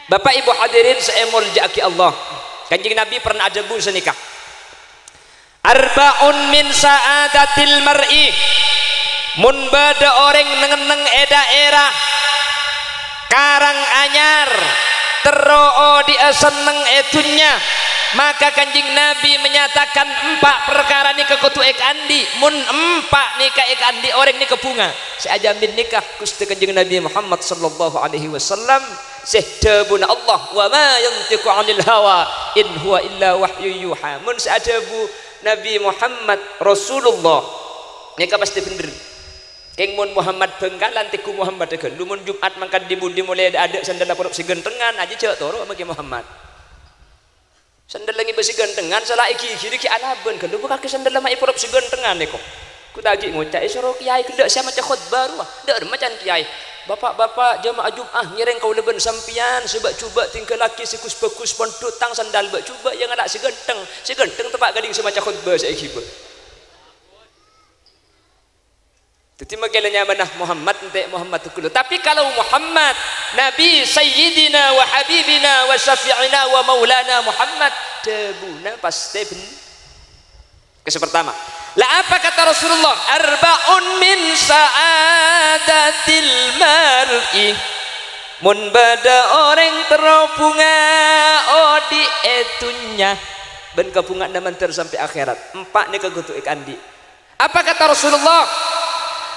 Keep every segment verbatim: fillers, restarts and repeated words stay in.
Bapak Ibu hadirin sè èmoljâ'aghi Allah, Kanjeng Nabi pernah adhâbu sanèka, "Arba'un min sa'adatil mar'i." Mon bâdâ orèng neng-enneng è dhaèra Karanganyar, terro odi'â senneng è dhunnya, maka Kanjeng Nabi menyatakan empa' parkara nèka kodhu èkaandi'. Mon empa' nèka èkaandi', orèng nèka bhunga. Sè ajamin nèka Ghustè Kanjeng Nabi Muhammad sallallahu alaihi wasallam. Sè dhâbuna Allah, "Wa ma yantiqu 'anil hawa, in huwa illa wahyu yuha." Mon sè adhâbu Nabi Muhammad Rasulullah, nèka pastè bhendher. Kèng mon Muhammad Bhângkalan, tèngghu Muhammad ghâllu. Mon Jum'at mangkat dhi-budhi molaè dâ'-adâ' sandhâlla porop sè ghânthengan, ajhâ' jhâ' toro' makè Muhammad. Sandhâlla ngèbâ sè ghânthengan, sala èghighiri ghi' alabân ghâllu, bâ' kakè sandhâlla ma' èporop sè ghânthengan nèko. Kodhu ghi' ngoca', èsoro kèyaè ghellâ' sè maca khotbah rowa. Dâ' remma can kèyaè. "Bapak-bapak, jamaah Jum'ah, ngèrèng kaulâ bân sampèyan sè bâ'-jhubâ' tingghâllaghi sè ghus-bhâghus, pondhut tang sandhâl bâ'-jhubâ' ya ngala' sè ghântheng. Sè ghântheng teppa' kèdhing sè maca khotbah sè èghibâ." Dhâddhi, makè la nyamana Muhammad, ente' Muhammad ghâllu. Tapi kalau Muhammad, Nabi Sayyidina wa Habibina wa Syafi'ina wa Maulana Muhammad, dhâbuna pastè bhen-, Yang pertama, la apa kata Rasulullah? "Arba'un min sa'adatil mar'i." Mon bâdâ orèng terro bhunga odi' è dhunnya bân kabhunga'anna mandhâr sampè' akhèrat, empa' nèka kodhu èkaandi'. Apa kata Rasulullah?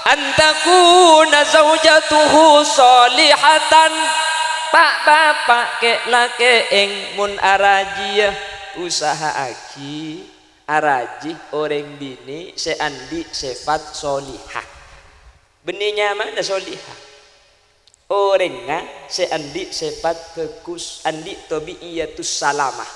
"Antakuna zaujatuhu sholihatan." Pa'-bapa' kè'-lakè'èng mon arajiyâ, usaha'aghi araji orèng binè' sè andi' sèfat sholihah. Bânnè nyamana sholihah? Orèngnga sè andi' sèfat bhâghus, andi' thabi'iyatus salamah.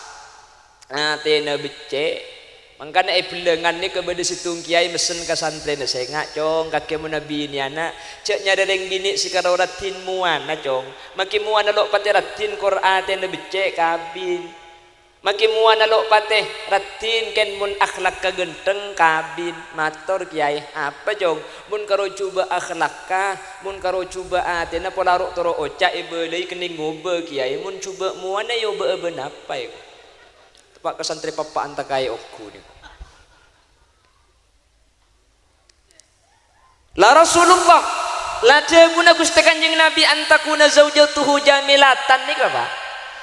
Atèna beccè'. Mangkana è Bellângan nèka bâdâ sèttong kèyaè messen ka santrèna, "Sènga', Cong, kakè mon abinèyana, jhâ' nyarè rèng binè' sè karo raddhin mowana, Cong. Makè mowana lo' patè raddhin, kor atèna beccè', kabin." Makè mowana lo' patè raddhin, kèng mon akhlakka ghântheng, kabin. Mator, Kèyaè. Apa, Cong? Mon karo jhubâ' akhlakka, mon karo jhubâ' atèna pola ro'-toro' oca' èbâlâi kennèng ngobâ, Kèyaè. Mon jhubâ' mowana èobâ'â bân apa, è? Teppa' ka santrè pappa'an takaè ongghu, nèko. La Rasulullah, la dhâbuna Ghustè Kanjeng Nabi, "Antakuna zaujatuhu jamilatan," nèka, Pa'.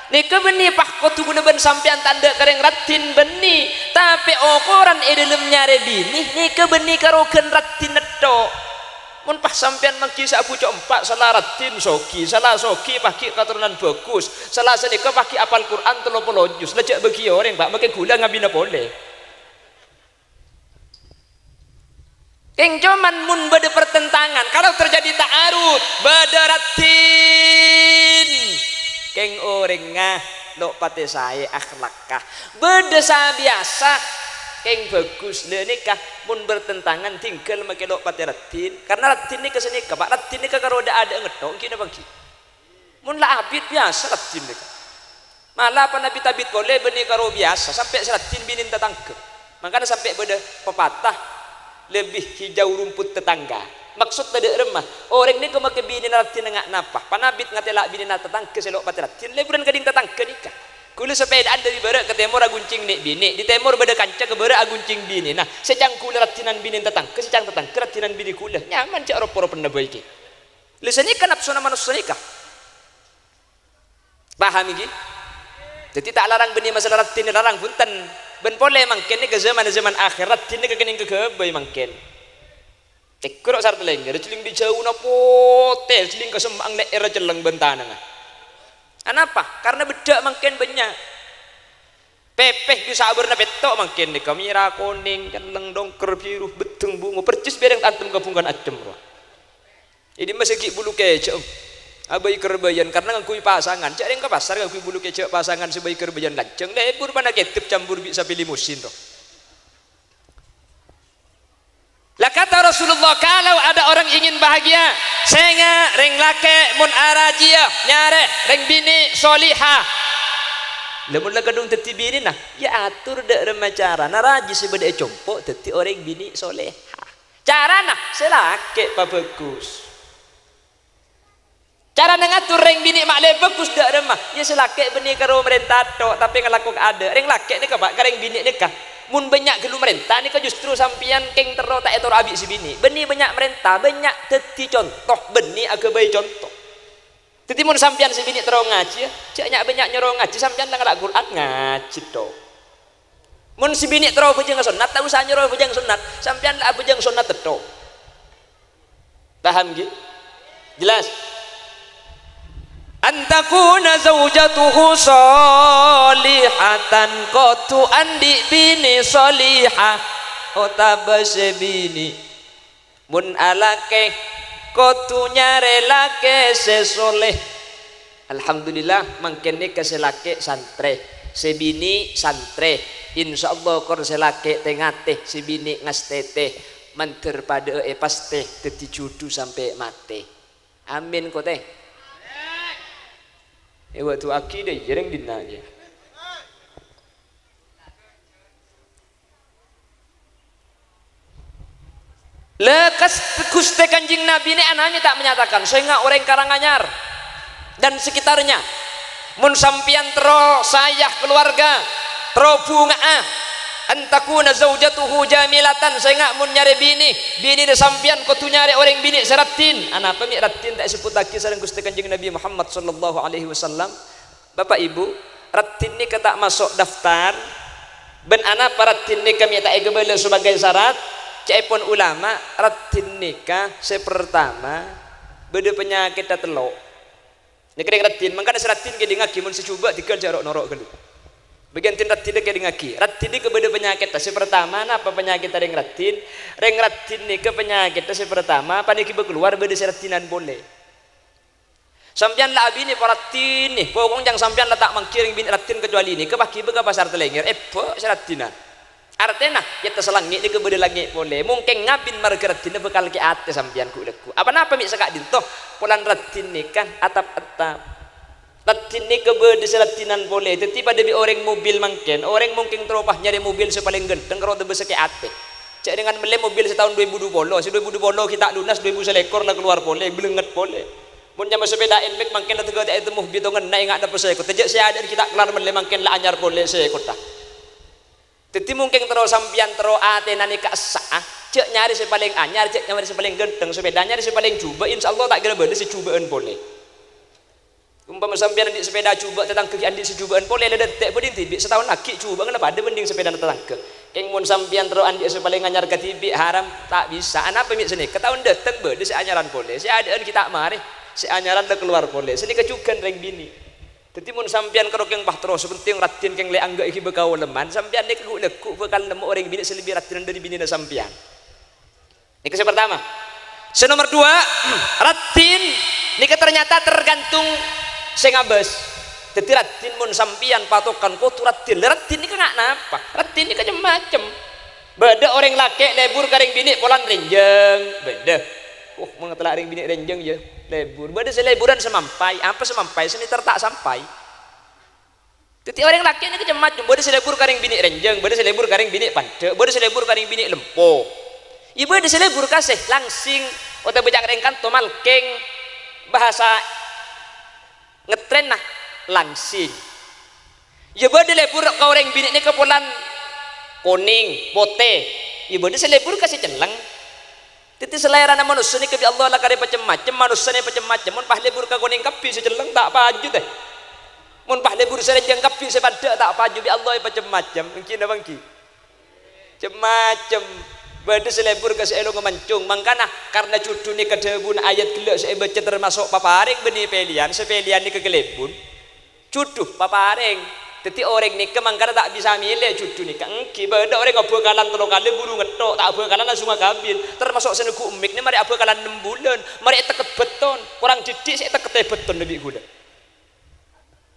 Nèka bânnè, Pa', kodhu kaulâ bân sampèyan ta' endâ' ka rèng raddhin bânnè, tapè okoran è dhâlem nyarè binè nèka bânnè karoghân raddhin nètto'. Mon, Pa', sampèyan mangghi sè abuco empa', sala raddhin soghi, sala soghi paghi' katoronan bhâghus, sala sanèka paghi' apal Qur'an tello polo juz, la jhâ' bâghi orèng, Pa', makè ghulâ ngabinâ polè. Kèng, coma mon bâdâ pertentangan, kalau terjadi ta'arud, bâdâ raddhin, kèng orèngnga lo' patè saè akhlakka, bâdâ sabiyasa, kèng bhâghus. Lha, nèka mon bertentangan, tinggal makè lo' patè raddhin, karna raddhin nèka sanèka, Pa', raddhin nèka karo dâ'-adâ' ngetto', ghi napa ghi? Mon la abit, biyasa raddhin nèka. Mala panabit-abit polè bânnè karo biyasa, sampè' sè raddhin binèn tatangghâ. Mangkana sampè' bâdâ pepatah, "Lebih hijau rumput tetangga." Maksodda dâ' remma, orèng nèko makè binèna raddhin nga' napa? Panabit ngatela' binèna tatangghâ sè lo' patè raddhin, lebburan kèdhing tatangghâ nèka. Ghulâ sapèdaan dâri bârâ' ka tèmor aghunching nè'-binè', dâri tèmor bâdâ kanca ka bârâ' aghunching binèna. Sè cang ghulâ raddhinan binèn tatangghâ, sè cang tatangghâ raddhinan binè ghulâ. Nyaman jhâ' ro-poro pennabâi kè. Lha sanèka napsona manossa nèka. Paham, ghi? Dhâddhi ta' larang bânnè masalah raddhin, larang bhunten. Bân polè mangkèn nèka jhâman-jhâman akhèr, raddhin nèka kènèng kaghâbây mangkèn. Tèghâr sarta lèngngèr, jhâling dâri jhâuna potè, jhâling ka semma'an lè'èrra celleng bân tanangnga. Anapa? Karna beddhâ' mangkèn bânnya'. Pèpè bisa abârna pètto' mangkèn nèka, mèra, konèng, celleng, dongker, biru, bhâddheng, bungo, persis bhâreng tantem ka bhungkana accem rowa. È dimma sè ghi' bulu kèjhâ', Om? Abâi karbâiyân, karna ngangghuy pasangan. Jhâ' rèng ka pasar ngangghuy bulu kèjhâ' pasangan sè bâi karbâiyân lanjhâng, lebur pana kèdep campur bi' sapè limusin, to. Lah, kata Rasulullah, kalau ada orang ingin bahagia, sènga' rèng lakè' mon arajiyâ nyarè rèng binè' solihah. Lah, mon la kadhung dhâddhi binèna, ya ator dâ' remma carana raji sè bâdâ è compo' dhâddhi orèng binè' solehah. Carana sè lakè' pabhâghus. Carana ngatur rèng binè' ma' lè bhâghus dâ' remma. Iyâ, sè lakè' bânnè karo marènta tok, tapè ngalako kaadâ'. Rèng lakè' nèka, Pa', ka rèng binè' nèka. Mon bânnya' ghâllu marènta nèka justru sampèyan kèng terro ta' ètoro' abi' sè binè'. Bânnè bânnya' marènta, bânnya' dhâddhi conto, bânnè aghâbây conto. Dhâddhi mon sampèyan sè binè' terro ngajhi, jhâ' nya'-bânnya' nyoro ngajhi, sampèyan la ngala' Qur'an ngajhi tok. Mon sè binè' terro abhâjâng sonnat, ta' osa nyoro abhâjâng sonnat, sampèyan la abhâjâng sonnat tok. Paham, ghi? Jelas? An takuna zaujatuhu shalihatan, kodhu andi' binè' shalihah otabâ sè binè'. Mon alakè, kodhu nyarè lakè sè sholèh. Alhamdulillah, mangkèn nèka sè lakè' santrè, sè binè' santrè. Insyaallah, kor sè lakè' tè-ngatè, sè binè' ngastètè. Mandhâr padhâ'â èpastè dhâddhi jhudhu sampè' matè. Amin, kotè. Èwadu'aghi dâ' iyâ rèng dinna', yâ. La, kas-, Ghustè Kanjeng Nabi nè ana'na ta' menyatakan, sènga' orèng Karanganyar dan sekitarnya. Mon sampèyan terro sayah keluarga, terro bhunga'a, an takuna zaujatuhu jamilatan, sènga' mon nyarè binè, binèna sampèyan kodhu nyarè orèng binè' sè raddhin. Anapa mè' raddhin ta' èsebbhuttaghi sareng Ghustè Kanjeng Nabi Muhammad sallallahu alaihi wasallam? Bapa' Ibu, raddhin nèka ta' maso' daftar. Bân anapa raddhin nèka mè' ta' èkabâlâ sebagai syarat? Ca'èpon ulama, raddhin nèka sè partama bâdâ panyakèdhâ tello'. Nèka rèng raddhin, mangkana sè raddhin kèdingngaghi, mon sè jhubâ' dhigghâl jhâ' ro'-noro' ghâllu. Bâgiyân dhing raddhinna kèdingngaghi. Raddhin nèka bâdâ panyakèdhâ. Sè partama, napa panyakèdhâ rèng raddhin? Rèng raddhin nèka panyakèdhâ sè partama, panèka bâ kalowar bâdâ sè raddhinan polè. Sampèyan la abinè paraddhin, pokok jhâng sampèyan la ta' mangghi rèng binè' raddhin kacobâli nèka pas ghibâ ka pasar Talèngèr, èbâ' sè raddhinan. Artèna, è attas langngè' nèka bâdâ langngè' polè. Mon kèng ngabin marghâ raddhinna bhâkal kè atè sampèyan ghu'-lagghu'. Apa-napa mè' saka'dinto, polana raddhin nèka atap-ètap. Raddhin nèka bâdâ sè raddhinan polè. Dhâddhi padâ bi' orèng mobil mangkèn, orèng mon kèng terro pas nyarè mobil sè palèng ghântheng karo tebâ sè kè atè. Jhâ' rèngan mellè mobil sè taon dhu èbu dhu polo, sè dhu èbu dhu polo ghi' ta' lunas, dhu èbu salèkor la kalowar polè, blengnget polè. Mon nyama sepèda Nmax mangkèn la tegghâ ta' ètemmo, bitongnga ènga'na pasèkotta. Jhâ' sè adâ'ân ghi' ta' kellar mellè mangkèn la anyar polè sèkotta. Dhâddhi mon kèng terro sampèyan terro atèna nèka essa'a, jhâ' nyarè sè palèng anyar, jhâ' nyarè sè palèng ghântheng, sepèda nyarè sè palèng jhubâ', insyaallah ta' kèra bâdâ sè jhubâ'ân polè. Umpama sampèyan andi' sepèda jhubâ', tatangghâ ghi' andi' sè jhubâ'ân polè, la dântè' bâdhi dhibi', sataon aghi' jhubâ'na la padâ bhânding sepèdana tatangghâ. Kèng mon sampèyan terro andi' sè palèng anyar kadhibi', haram, ta' bisa. Anapa mè' sanèka? Taon dâteng bâdâ sè anyaran polè, sè adâ'ân ghi' ta' marè, sè anyaran la kalowar polè. Sanèka jhughân rèng binè'. Dhâddhi mon sampèyan karo kèng pas terro, sè pentèng raddhin kèng lè' anggâ' èghibâ ka olèman, sampèyan nèka ghu'-lagghu' bhâkal nemmo orèng binè' sè lebbi raddhinan dâri binèna sampèyan. Nèka sè partama. Sè nomer dua, raddhin nèka ternyata tergantung sè ngabâs. Dhâddhi raddhin mon sampèyan patokan kodhu raddhin, la raddhin nèka nga' napa? Raddhin nèka cem-macem. Bâdâ orèng lakè' lebur ka rèng binè' polana rènjhâng, bâdâ. Oh, mon ngatela' rèng binè' rènjhâng, yâ, lebur. Bâdâ sè leburan sè mampay, apa sè mampay? Sè mèter ta' sampay. Dhâddhi orèng lakè' nèka cem-macem, bâdâ sè lebur ka rèng binè' rènjhâng, bâdâ sè lebur ka rèng binè' pandâ', bâdâ sè lebur ka rèng binè' lempo. Iyâ bâdâ sè lebur ka sè langsing, otabâ ca'na rèng kanto malkèng, bhâsa ngetrènna langsing. Iyâ bâdâ lebur ka orèng binè' nèka polana konèng, potè. Iyâ bâdâ sè lebur ka sè cellèng. Dhâddhi, salèrana manossa nèka bi' Allah lakar èpacem-macem, manossa nèka èpacem-macem. Mon pas lebur ka konèng kabbhi sè cellèng, ta' paju, tè. Mon pas lebur sè rènjhâng kabbhi sè pandâ', ta' paju, bi' Allah èpacem-macem. Èngghi napa èngghi? Cem-macem. Bâdâ sè lebur ka sè èlongnga mancong. Mangkana, karna jhudhu nèka dhâbuna ayat ghellâ' sè èbâca tamaso' paparèng bânnè pèlèyan, sè pèlèyan nèka kalebun. Jhudhu, paparèng. Dhâddhi orèng nèka mangkana ta' bisa mèlè jhudhu nèka. Èngghi, bâdâ orèng abhâkalan tello kalè buru ngettok, ta' abhâkalan langsung akabin. Tamaso' sè neggu' Nmax nè marè abhâkalan nem bulân, marè ètekket bâtton. Korang dhiddhi' sè ètekkettè bâtton bi' ghulâ.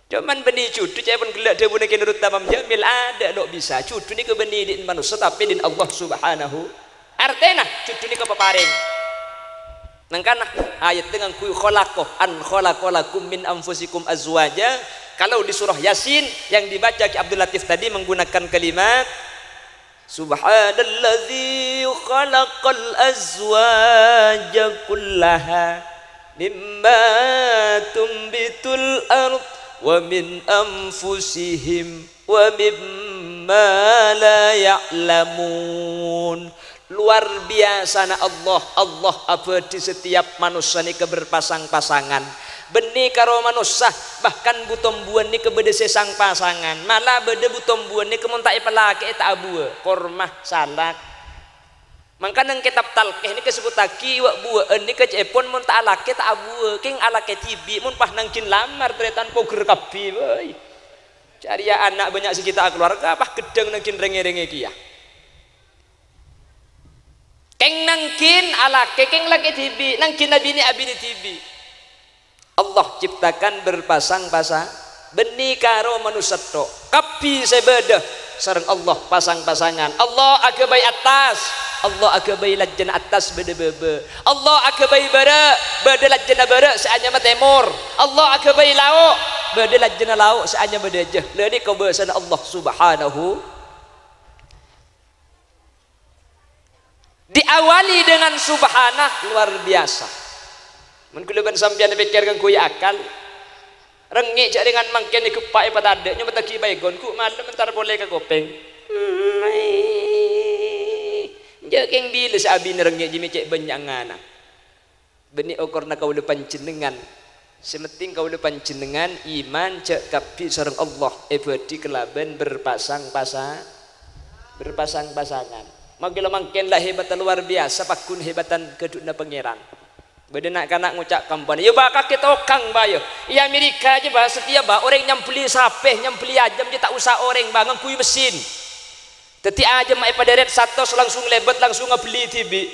Coma bânnè jhudhu, ca'èpon ghellâ' dhâbuna Kè Nurut Tamam Jamil, adâ' lo' bisa. Jhudhu nèka bânnè dhin manossa, tapè dhin Allah Subhanahu. Artèna, jhudhu nèka paparèng. Mangkana, ayatta ngangghuy khalaqa, "An khalaqa lakum min anfusikum azwaja." Kalau di surah Yasin yang dibaca Ki Abdul Latif tadi menggunakan kalimat, "Subhanalladzi khalaqal azwaja kullaha." "Mimma tumbitul ard wa min anfusihim wa mimma la ya'lamun." Luar biyasana Allah. Allah abâdhi setiap manossa nèka berpasang-pasangan. Bânnè karo manossa, bahkan bu-tombuwân nèka bâdâ sè sang-pasangan. Mala bâdâ bu-tombuwân nèka mon ta' èpalakè'è ta' abuwâ. Korma, salak. Mangkana neng kètab talqih nèka èsebbhuttaghi wa'-buwâ'ân nèka ca'èpon mon ta' alakè ta' abuwâ, kèng alakè dhibi' mon pas nangghin lamar tarètan pogher kabbhi, bâi. Jârèya ana' bânnya' sè ghi' ta' akaluwarga, pas ghedhâng nangghin rèng-ngèrèngè kèya. Kèng nangghin alakè, kèng lakè dhibi', nangghin abinè, abinè dhibi'. Allah ciptakan berpasang-pasa-, bânnè karo manossa tok. Kabbhi sè bâdâ sareng Allah pasang-pasangan. Allah aghâbây attas, Allah aghâbây lajjânna attas bâdâ bâbâ. Allah aghâbây bârâ', bâdâ lajjânna bârâ' sè anyama tèmor. Allah aghâbây lao', bâdâ lajjânna lao' sè anyama dâjâ. La nèka bhâsana Allah Subhanahu. Diawali dengan subhanah, luar biasa. Mon kaulâ bân sampèyan èpèkkèr ngangghuy akal, rèngngè' jâ' rèngan mangkèn ègeppa'è patadâ', nyompettaghi bâighon, ghu' malem entar polè ka kopèng. Jâ' kèng bilâ sè abinè rèngngè' jiyâ mè' cè' bânnya'na. Bânnè okorna kaulâ panjhennengngan. Sè penting kaulâ panjhennengngan iman jâ' kabbhi sareng Allah èbâdhi kalabân berpasang-pasa-, berpasang-pasangan. Mangkèla mangkèn la hebatta luar biyasa, pagghun hebatan ghâdhuwânna Pangèran. Bâdâ na'-kana' ngoca' kampana, "Yâ, bâ, kakè tokang, bâ, yâ. È Amerika jâ, bâ, satèya, bâ, orèng nyambelli sapè, nyambelli ajâm jâ ta' osa orèng, bâ, ngangghuy mesin. Dâddhi ajâm èpadârèt satos langsung lèbât, langsung abelli dhibi'."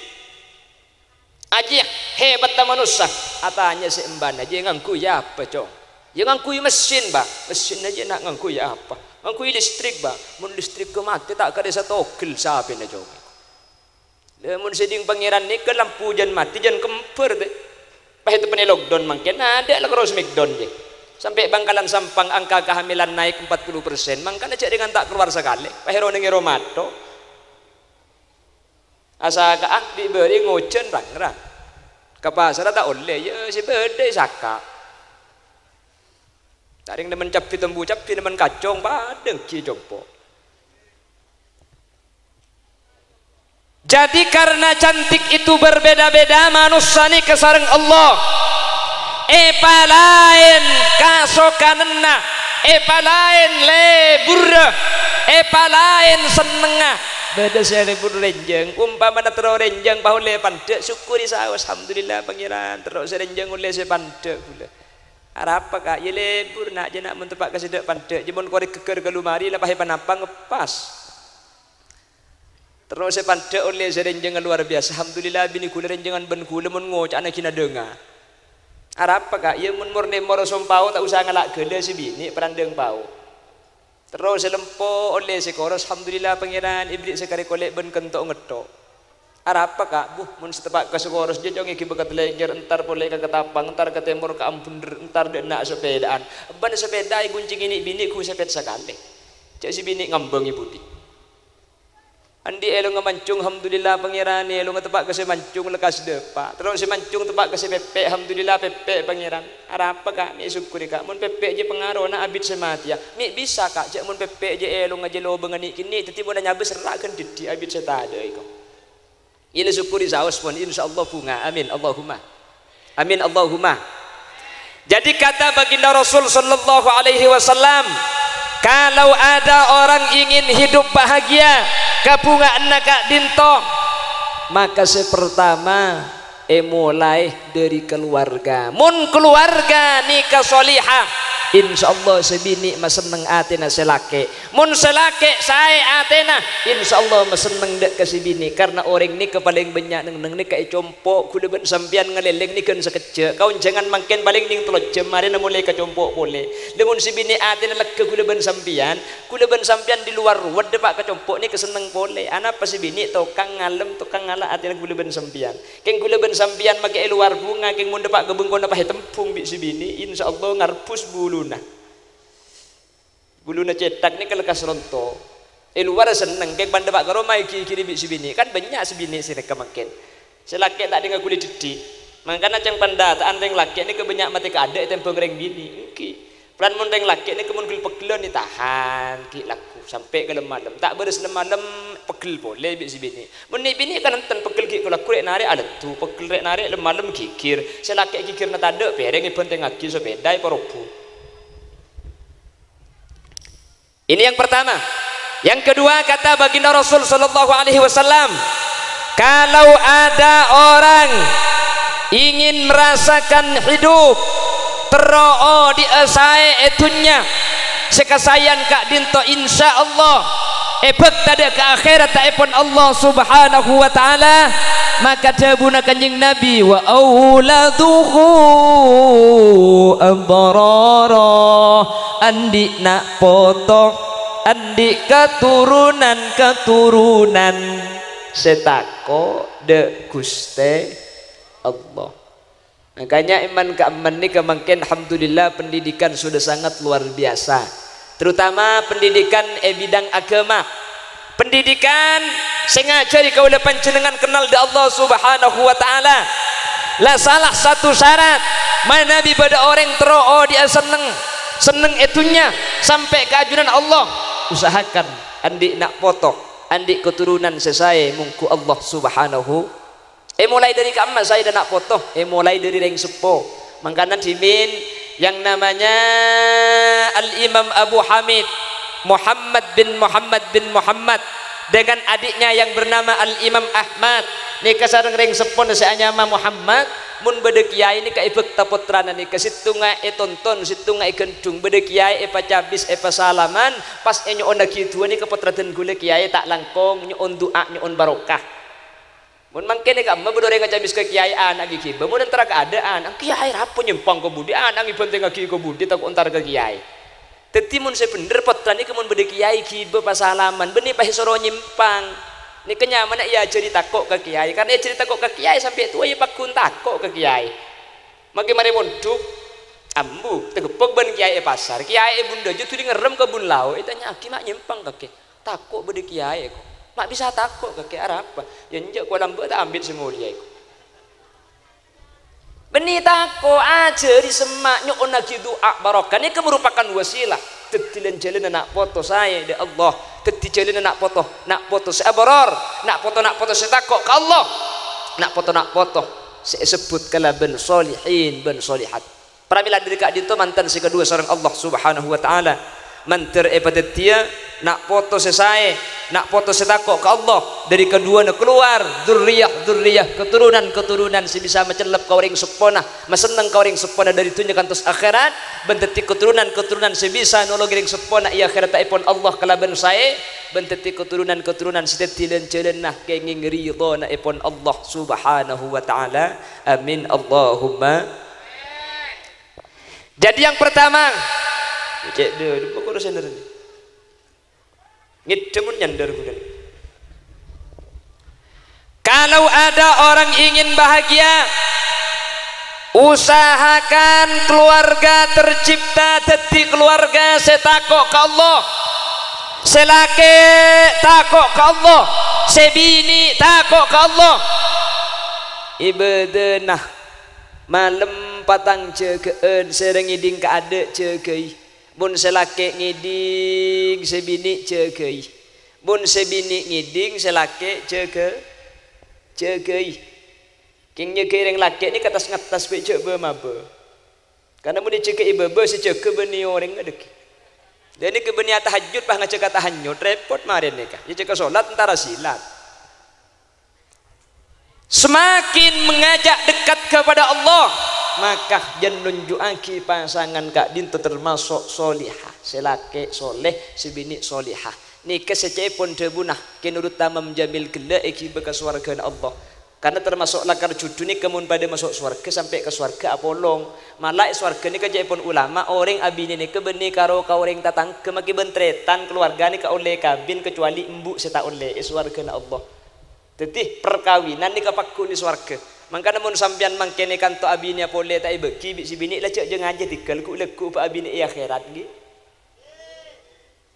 Ajiyâ, hebatta manossa. Atanya sè embhâna, "Jiyâ ngangghuy apa, Cong?" "Yâ ngangghuy mesin, Bâ." "Mesinna jiyâ na' ngangghuy apa?" "Ngangghuy listrik, Bâ." "Mon listrikka matè ta' karè satogel sapèna, Cong." Lha, mon sè dhing Pangèran nèka lampu jân matè, jân kembhâr, tè. Pas èteppa'è lockdown mangkèn, adâ' la karo smackdown, jiyâ. Sampè' Bangkalan Sampang angka kehamilan naik empat puluh persen, mangkana jâ' rèngan ta' kalowar sakalè, pas èro neng èro mato. Asaka'a bi' bâri' ngojhân rang-rang. Ka pasarra ta' ollè, yâ sè bâdâ èsaka'. Ta' rèng nèmmen cabbhi tombu cabbhi, nèmmen kacong padâ ghi' compo'. Jadi, karena cantik itu berbeda-beda, manossa nèka sareng Allah èpalaèn kasokananna, èpalaèn leburra, èpalaèn sennengnga. Bâdâ sè lebur rènjhâng, ompamana terro rènjhâng pas ollè pandâ', sokkorè saos, "Alhamdulillah, Pangèran, terro sè rènjhâng ollè sè pandâ' ghulâ." "Arapa, Ka'?" "Yâ lebur, Na', jâ' na' mon teppa' ka sè dâ' pandâ', jâ' mon korè ghâggâr ka lomari la pas èpanapa ngeppas." Terro sè pandâ' ollè sè rènjhângnga luar biyasa. "Alhamdulillah, binè ghulâ rènjhângan bân ghulâ mon ngoca'na ghi' nadhânga." "Arapa, Ka'?" "Yâ, mon mornè moro sompao ta' osa ngala' ghâlâ sè binè', parandâng pao." Terro sè lempo ollè sè koros, "Alhamdulillah, Pangèran, èberri' sakarè kolè' bân kento' ngetto'." "Arapa, Ka'?" "Buh, mon sè teppa' ka sè koros jâ', Cong, èghibâ ka Talèngèr, entar polè ka Ketapang, entar ka tèmor ka Ambender, entar dâ' enna' sapèdaan. Bân sapèda ègoncèngè nè' binè' ghu sepet sakalè. Jâ' sè binè' ngambâng è budi." Andi' èlongnga mancung, "Alhamdulillah, Pangèran, èlongnga teppa' ka sè mancung, lekkas dâpa'." Terro sè mancung teppa' ka sè pèpè', "Alhamdulillah, pèpè', Pangèran." "Arapa, Ka'?" "Mè' sokkorè, Ka'. Mon pèpè' jâ' pangarona abit sè matèya. Mè' bisa, Ka', jâ' mon pèpè' jâ' èlongnga jâ' lobângnga nè' kènè', dâddhi mon anyabâs ra' ghân dâddhi abit sè tadâ' èko." Ila sokkorè saos pon, insyaallah bhunga. Amin, Allahumma. Amin, Allahumma. Jadi, kata baginda Rasul sallallahu alaihi wasallam, "Kalau ada orang ingin hidup bahagia, kabhungaanna ka'dinto, maka sè pertama, èmolaè dâri kaluwarga. Mon kaluwarga nèka solihah, insyaallah sè binè' masenneng atèna sè lakè'. Mon sè lakè' saè atèna, insyaallah masenneng dâ' ka sè binè', karna orèng nèka palèng bânnya' neng-enneng nèka è compo', ghulâ bân sampèyan ngalèlèng nèka sakejjhâ', kaonjhângan mangkèn palèng nèng tello jhâm, marèna molaè ka compo' polè. Lha, mon sè binè' atèna lega ghulâ bân sampèyan, ghulâ bân sampèyan di luar rowa dâpa' ka compo' nèka senneng polè. Anapa sè binè' tokang ngalem, tokang ngala' atèna ghulâ bân sampèyan. Kèng ghulâ bân sampèyan makè è luar bhunga, kèng mon dâpa' ka bengkona pas ètembhung bi' sè binè', insyaallah ngarebbhus buluna. Buluna cèthak nèka lekkas ronto. È luar senneng, kèng bân dâpa' ka roma èghi-ghiri bi' sè binè'. Kan bânnya' sè binè' sè nèka mangkèn. Sè lakè' ta' dhinga ghuli dâddhi. Mangkana ca'na pandata'an rèng lakè' nèka bânnya' matè kaadâ' ètèmbhâng rèng binè'. Èngghi. Polana mon rèng lakè' nèka mon ghel-pegghellân ètahan, ghi' lagghu sampè' ka lem-malem. Ta' bârâs lem-malem pegghel polè bi' sè binè'. Mon nè' binè' kan enten pegghel ghi' kalagghu rè'-narè' aleddu, pegghel rè'-narè' lem-malem ghighir. Sè lakè' ghighirna tadâ' pèrèng èbhântèngngaghi sapèda èparobbhu. Ini yang pertama. Yang kedua, kata baginda Rasul sallallahu alaihi wasallam, "Kalau ada orang ingin merasakan hidup, terro odi'â saè è dhunnya, sè kasaèyan ka'dinto, insyaallah, èbhâkta dâ' ka akhèrattèpon Allah Subhanahu wa Ta'ala," maka dhâbuna Kanjeng Nabi, "Wa auladuhu abrara," andi' na' poto, andi' katurunan-katurunan sè tako' dâ' Ghustè Allah. Makanya èman ka'emman nèka mangkèn, alhamdulillah, pendidikan sudah sangat luar biasa, terutama pendidikan è bidang agama. Pendidikan sè ngajhâri kaulâ panjhennengngan kennal dâ' Allah Subhanahu wa Ta'ala. La salah satu syarat manabi bâdâ orèng terro odi'â senneng, senneng è dhunnya sampè' ka ajunan Allah, usahakan andi' na' poto, andi' katurunan sè saè mongghu Allah Subhanahu. Èmolaè dâri ka'emma saè dâ' na' poto, èmolaè dâri rèng seppo. Mangkana dhimèn yang namanya Al-Imam Abu Hamid, Muhammad bin Muhammad bin Muhammad, dengan adiknya yang bernama Al-Imam Ahmad. Nèka sareng rèng seppona sè anyama Muhammad, mon bâdâ kèyaè nèka èbhâkta pottrana nèka, sèttonga ètonton, sèttonga èghendhung. Bâdâ kèyaè èpacabis, èpasalaman, pas ènyo'onnaghi du'a nèka pottra dân ghulâ kèyaè ta' langkong, nyo'on du'a, nyo'on barokah. Mon mangkèn è ka'emma bâdâ orèng acabis ka kèyaè ana' ghi ghibâ, mon entara kaadâ'ân, "Kèyaè rapo nyèmpang ka budi, ana' ngèbhântèngngaghi ka budi, tako' entar ka kèyaè." Dhâddhi mon sè bhendher pottra nèka mon bâdâ kèyaè ghibâ pasalaman, bânnè pas èsoro nyèmpang. Nèka nyamana èajhâri tako' ka kèyaè, karna èajhâri tako' ka kèyaè sampè' towa yâ pagghun tako' ka kèyaè. Makè marè mondhuk, ambu, tagebbhek bân kèyaè è pasar. Kèyaè è bun dâjâ dhuli ngerrem ka bun lao', ètanya'aghi, "Ma' nyèmpang kakè?" "Tako' bâdâ kèyaè, ko'." "Ma' bisa tako' kakè, arapa?" "Yâ enjâ', ko' lambâ' ta' ambit sè molja, ko'." Bânnè tako', ajhâri semma', nyo'onnaghi du'a barokah. Nèka merupakan wasilah dhâddhi lan-jhâlânna na' poto saè dâ' Allah, dhâddhi jhâlânna na' poto, na' poto sè abror, na' poto-na' poto sè tako' ka Allah, na' poto-na' poto sè èsebbhut kalabân solihin bân solihat. Pramila dâri ka'dinto mantan sè kaduwâ sareng Allah Subhanahu wa Ta'ala. Mandhâr èpadhâddhiyâ na' poto sè saè, na' poto sè tako' ka Allah. Dâri kaduwâna kalowar dzurriyah-dzurriyah, katurunan-katurunan sè bisa macellep ka orèng seppona, masenneng ka orèng seppona dâri dhunnya kantos akhèrat, bân dhâddhi katurunan-katurunan sè bisa nolongè orèng seppona è akhèrattèpon Allah kalabân saè, bân dhâddhi katurunan-katurunan sè dhâddhi lan-jhâlânna kèngèng ridhânaèpon Allah Subhanahu wa Ta'ala. Amin, Allahumma. Jadi yang pertama, cek dulu, pokoknya sender. Ngidem nyender bukan. Kalau ada orang ingin bahagia, usahakan keluarga tercipta dhâddhi keluarga sè tako' ka Allah, sè lakè' tako' ka Allah, sè binè' tako' ka Allah. Ibâdâna malem patang jâgâ'ân, sè rèng ngèdhing kaadâ' jâgâi. Mon sè lakè' ngèdhing, sè binè' jâgâi. Mon sè binè' ngèdhing, sè lakè' jâgâ-, jâgâi. Kèng nyâgâi rèng lakè' nèka tas-ngattas bâ' jhâ' bâ-mabâ. Karna mon èjâgâi bâbâ, sè jâgâ bânnè orèng ngadheggi. Dhâ' nèka bânnè atahajjud, pas ngajhâk atahajjud, rèpot marèna nèka. Èjâgâ solat, entara silat. Semakin mengajak dekat kepada Allah, maka jhân nunju'aghi pasangan ka'dinto termasuk solihah, sè lakè' soleh, sè binè' solihah. Nèka sè ca'èpon dhâbuna Kè Nurut Tamam Jamil ghellâ' èghibâ ka sowarghâna Allah. Karna termasuk lakar jhudhu nèka mon padâ maso' sowarghâ sampè' ka sowarghâ apolong. Mala è sowarghâ nèka ca'èpon ulama, orèng abinè nèka bânnè karo ka orèng tatangghâ, makè bân tarètan kalowarga nèka ollè kabin, kecuali embu' sè ta' ollè è sowarghâna Allah. Dhâddhi, parkabinan nèka pagghun è sowarghâ. Mangkana mon sampèyan mangkèn è kanto abinèa polè ta' èbâghi bi' sè binè', la jhâ', jhâ' ngajhâ dhigghâl ghu'-lagghu' bâ' abinè è akhèrat, ghi.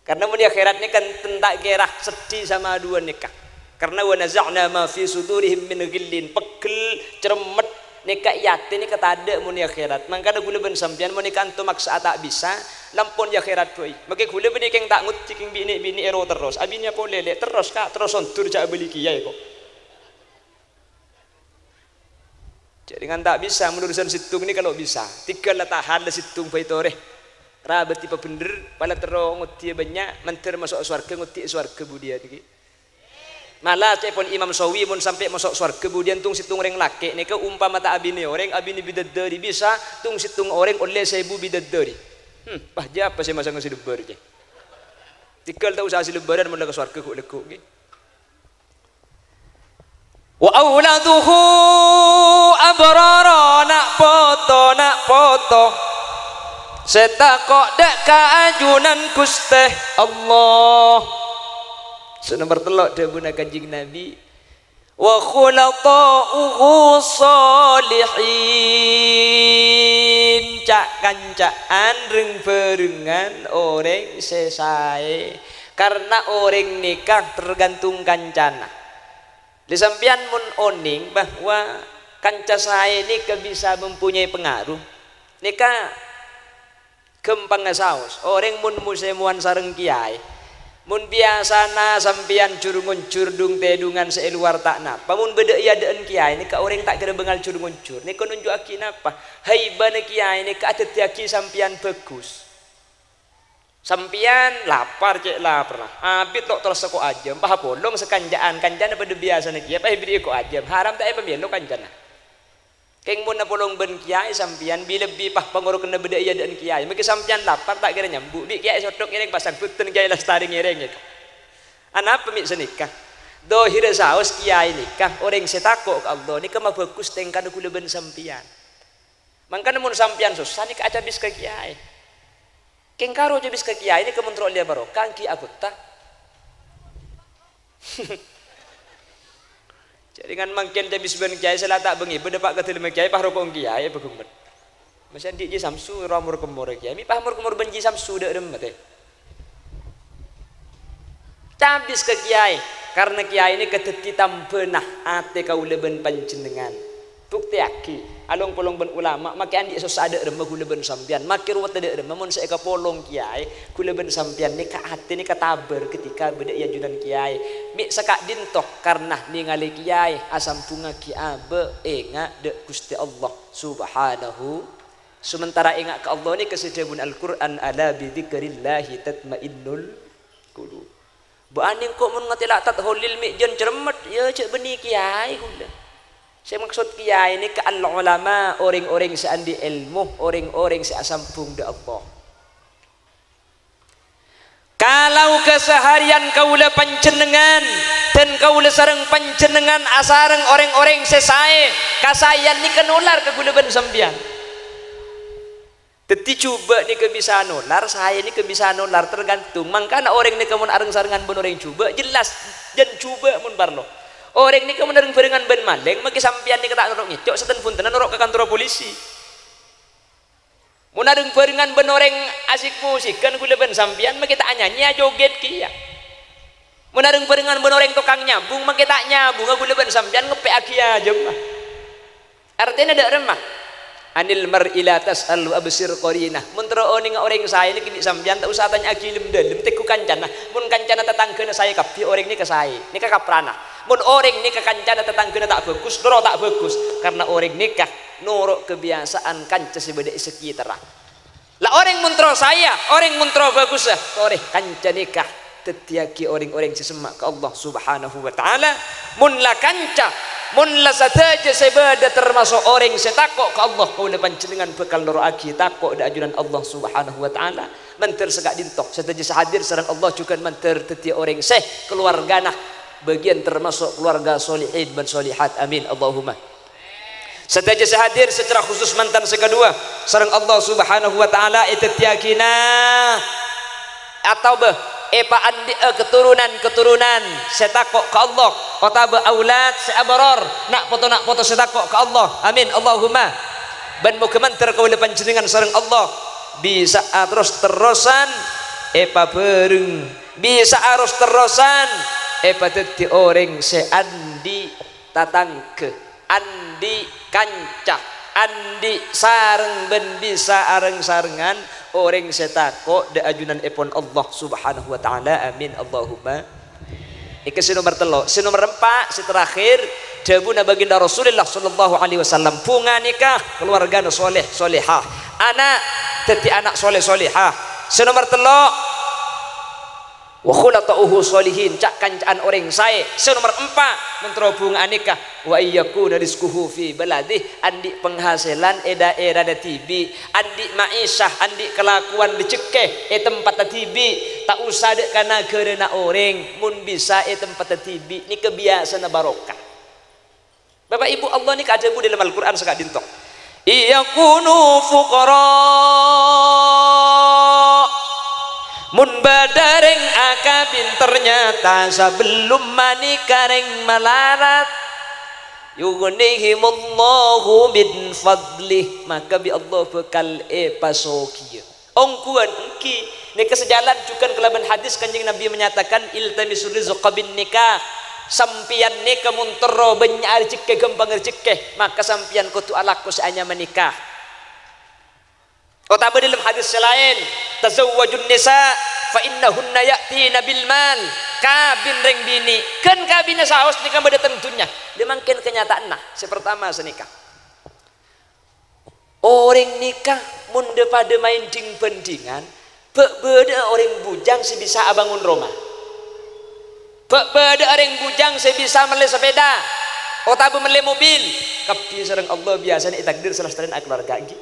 Karna mon è akhèrat nèka enten ta' kèra seddhi samaduwân nèka. Karna, "Wa naza'na ma fi sudurihim min ghillin", pegghel, ceremmet, Nèka è atè nèka tadâ' mon è akhèrat. Mangkana ghulâ bân sampèyan mon nèka anto maksa'a ta' bisa, lampon è akhèrat bhâi. Makè ghulâ bân kèng ta' ngoddhi kèng bi' nè'-binè' èro terros. Abinèya polè, lè', terros, Ka', terros ondur jhâ' abâli kèya, ko'. Jhâ' rèngan ta' bisa, mon urusan sèttong nèka lo' bisa. Tèghâl la tahan la sèttong bhâi torè. Rabât è pabhendher, pala terro ngoddhiyâ bânnya', mandhâr maso' sowarghâ, ngoddhi è sowarghâ budiyân ghi. Mala ca'èpon Imam Sawi mon sampè' maso' sowarghâ budiyân tong-sèttong orèng lakè' nèka ompama ta' abinè orèng, abinè bidadari bisa, tong-sèttong orèng ollè saèbu bidadari. Hmm, pah, jâ' apa sè masanga sè lebbâr, jâ'? Tèghâl ta' usaha sè lebbârân mon la ka sowarghâ ghu'-lagghu' ghi. Wa auladuhu abrara, na' poto, na' poto sè tako' dâ' ka ajunan Ghustè Allah. Sè nomer tello' dhâbuna Kanjeng Nabi, "Wa khulata'uhu shalihin." Ca'-kanca'an reng-bhârengan orèng sè saè, karna orèng nèka tergantung kancana. Lè, sampèyan mon onèng bahwa kanca saè nèka bisa mempunyai pengaruh, nèka ghâmpangnga saos, orèng mon mosèmowan sareng kèyaè. Mon biyasana sampèyan jur-ngonjur dhung-tèdhungan sè è lowar ta' napa, mon bâdâ è adâ'ân kèyaè nèka orèng ta' kèra bângal jur-ngonjur. Nèka nonjhu'aghi napa? Haibana kèyaè nèka adhâddhiyâghi sampèyan bhâghus. Sampèyan lapar, cè' laparra. Abit lo' terros sèko ajâm, pas apolong sakanca'an, kancana padâ biyasana kèya, pas èbèrri'i ko' ajâm. Haram ta' èpamèlo kancana. Kèng mon apolong bân kèyaè sampèyan, bi-, lebbi pas pangorokenna bâdâ è adâ'ân kèyaè. Makè sampèyan lapar ta' kèra nyambu, bi' kèyaè sotthok ngèrèng pasang, bhunten kèyaè lastarè ngèrèng, ya. Anapa mè' sanèka? Dhâhirra saos kèyaè nèka, orèng sè tako' ka Allah nèka mabhâghus tèngkana ghulâ bân sampèyan. Mangkana mon sampèyan sossa nèka acabis ka kèyaè. Kèng karo cabis ka kèyaè nèka mon terro ollè barokah, ènggi aghutta. Jhâ' rèngan mangkèn cabis bân kèyaè sè la ta' bângè, bâdâ pa' ka dâlemma kèyaè, pas roko'en kèyaè, bâgummet. Masè andi' Ji Samsu, ro amor-kemmor kèyaè, mè' pas amor-kemmor bân Ji Samsu dâ' remma, tè. Cabis ka kèyaè, karna kèyaè nèka dhâddhi tambhâna atè kaulâ bân panjhennengngan. Buktèyaghi, along-polong bân ulama, makè andi' sossa dâ' remma ghulâ bân sampèyan, makè rowetta dâ' remma mon sè èkapolong kèyaè, ghulâ bân sampèyan nèka atè nèka tabâr ketika bâdâ è ajunan kèyaè. Mè' saka'dinto, karna nèngalè kèyaè asambhungngaghi abâ' enga' dâ' Ghustè Allah Subhanahu. Samantara enga' ka Allah nèka sè dhâbuna Al-Qur'an, "Ala bidzikrillahi tatmainnul qulub." Bâ'na engko' mon ngatela' tat holil mè' jân cermet, ya jhâ' bânnè kèyaè ghulâ. Sè maksod kèyaè nèka al-ulama, orèng-orèng sè andi' èlmo, orèng-orèng sè asambhung dâ' Allah. Kalau kasahariyan kaulâ panjhennengngan, dan kaulâ sareng panjhennengngan asareng orèng-orèng sè saè, kasaèyan nèka nolar ka ghulâ bân sampèyan. Dhâddhi, jhubâ' nèka bisa nolar, saè nèka bisa nolar, tergantung. Mangkana orèng nèka mon areng-sarengan bân orèng jhubâ', jelas jân jhubâ' mon parlo. Orèng nèka mon areng-bhârengan bân malèng, makè sampèyan nèka ta' noro' ngèco', saten-bhuntenna noro' ka kantorra polisi. Mon areng-bhârengan bân orèng asik-musikan ghulâ bân sampèyan, makè ta' anyanyè, ajogèt kèya. Mon areng-bhârengan bân orèng tokang nyabung, makè ta' nyabunga ghulâ bân sampèyan, ngeppè'aghi ajâmma. Artèna dâ' remma. "Anil mar'i la tas'al wa absir qarinah." Mon terro onènga orèng saè nèka bi' sampèyan, ta' osa atanya'aghi lem-dâlem, tengghu kancana. Mon kancana tatangghâna saè kabbhi, orèng nèka saè. Nèka kaprana. Mon orèng nèka kancana tatangghâna ta' bhâghus, noro' ta' bhâghus. Karna orèng nèka noro' kabiyasaan kanca sè bâdâ è sakètarra. La orèng mon terro saèya, orèng mon terro bhâghussa, torè kanca nèka dhâddhiyâghi orèng-orèng sè semma' ka Allah Subhanahu wa Ta'ala. Mon la kanca, mon la sadhâjâ sè bâdâ termaso' orèng sè tako' ka Allah, kaulâ panjhennengngan bhâkal noro'aghi tako' dâ' ajunan Allah Subhanahu wa Ta'ala. Mandhâr saka'dinto, sadhâjâ sè hadir sareng Allah jhughân mandhâr dhâddhiyâ orèng sè kalowarghâna bâgiyân termaso' kalowarga solihin bân solihat. Amin, Allahumma. Sadhâjâ sè hadir secara khusus mantan sè kaduwâ, sareng Allah Subhanahu wa Ta'ala èdhâddhiyâghina otabâ èpaandi'â keturunan-keturunan sè tako' ka Allah, otabâ aulad sè abaror, na' poto-na' poto sè tako' ka Allah. Amin, Allahumma. Bân moghâ mandhâr kaulâ panjhennengngan sareng Allah bisa'a ros-terrosan èpabhâreng, bisa'a ros-terrosan èpadhâddhi orèng sè andi' tatangghâ. andi' kanca, andi' sareng bân bisa areng-sarengngan orèng sè tako' dâ' ajunanèpon Allah Subhanahu wa Ta'ala. Amin, Allahumma. Nèka sè nomer tello'. Sè nomer empa', sè terakhir, dhâbuna baginda Rasulullah sallallahu alaihi wasallam, bhunga nikah, keluargana soleh, solehah. Ana', dhâddhi ana' soleh, solehah. Sè nomer tello', wa khulata'uhu sholihin, ca'-kanca'an orèng saè. Sè nomer empa', mon terro bhunga nikah, wa ayyakuna rizquhu fi baladih, andi' penghasilan è daerana dhibi', andi' ma'isyah, andi' kalakowan rejekkè è tempatta dhibi', ta' osa dâ' ka naghârâna orèng, mon bisa è tempatta dhibi', nèka biyasana barokah. Bapa' Ibu, Allah nèka adhâbu dâlem Al-Qur'an sè ka'dinto, "Iyakunu fuqara." Mon bâdâ rèng akabin ternyata sabellumma nèka rèng malarat, yughnihimullahu min fadlih, maka bi' Allah bhâkal èpasoghiyâ. Ongghuwân èngghi, nèka sajalan jhughân kalabân hadis Kanjeng Nabi menyatakan, "Iltamisur rizqa bin nikah." Sampèyan nèka mon terro bânnya'a rejekkè, ghâmpang rejekkè, maka sampèyan kodhu alako sè anyama nikah. Otabâ dâlem hadis sè laèn, "Tazawwajun nisa fa innahunna ya'tina bil mal." Kabin rèng binè', ghân kabinna saos nèka bâdâ teng dhunnya. Lè mangkèn kanyataanna, sè partama sanèka. Orèng nèka mon dâ-padâ maèn dhing-bhândhingan, bâ' bâdâ'â orèng bujang sè bisa abângon roma. Bâ' bâdâ'â orèng bujang sè bisa mellè sapèda otabâ mellè mobil. Kabbhi sareng Allah biyasana ètakdir salastarèna akaluwarga, èngghi.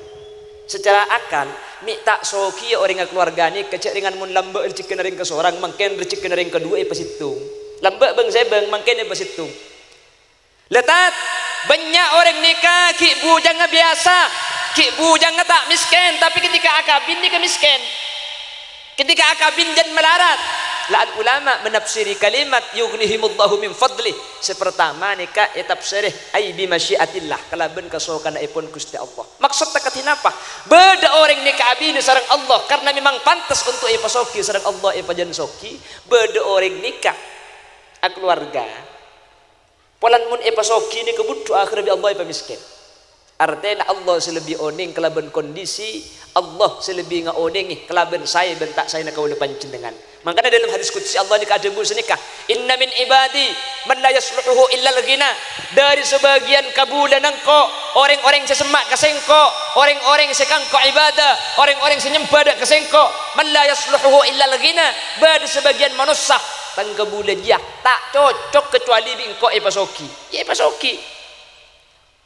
Secara akal, mè' ta' soghiyâ orèng akaluwarga nèka, jhâ' rèngan mon lambâ' rejekkèna rèng kasorang, mangkèn rejekkèna rèng kaduwâ èpasèttong. Lambâ' bâng-sèbâng, mangkèn èpasèttong. La, Tad, bânnya' orèng nèka ghi' bujangnga biyasa, ghi' bujangnga ta' mèskèn, tapè ketika akabin nèka mèskèn. Ketika akabin jân malarat. La, al-ulama menafsiri kalimat yughnihimullahu min fadlih. Sè partama nèka ètafsèrè, ai bi masyiatillah, kalabân kasokana'èpon Ghustè Allah. Maksodda kadhi napa? Bâdâ orèng nèka abinè sareng Allah karena memang pantes untuk èpasoghi sareng Allah, èpajân soghi. Bâdâ orèng nèka akaluwarga Polana mon èpasoghi nèka budhu akhirra bi' Allah èpamèskèn. Artèna Allah sè lebbi onèng kalabân kondisi, Allah sè lebbi ngaonèngè kalabân saè bân ta' saèna kaulâ panjhennengngan. Mangkana dâlem hadis qudsi Allah nèka adhâbu sanèka, "Inna min ibadi man la yasluhuhu illal ghina." Dâri sabâgiyân kabulâna engko', orèng-orèng sè semma' ka sèngko', orèng-orèng sè ka engko' ibâdâ, orèng-orèng sè nyemba dâ' ka sèngko', "man la yasluhuhu illal ghina." Bâdâ sabâgiyân manossa, tang kabulâ jiyâ, ta' cocok kacuali bi' engko' èpasoghi. Yâ èpasoghi.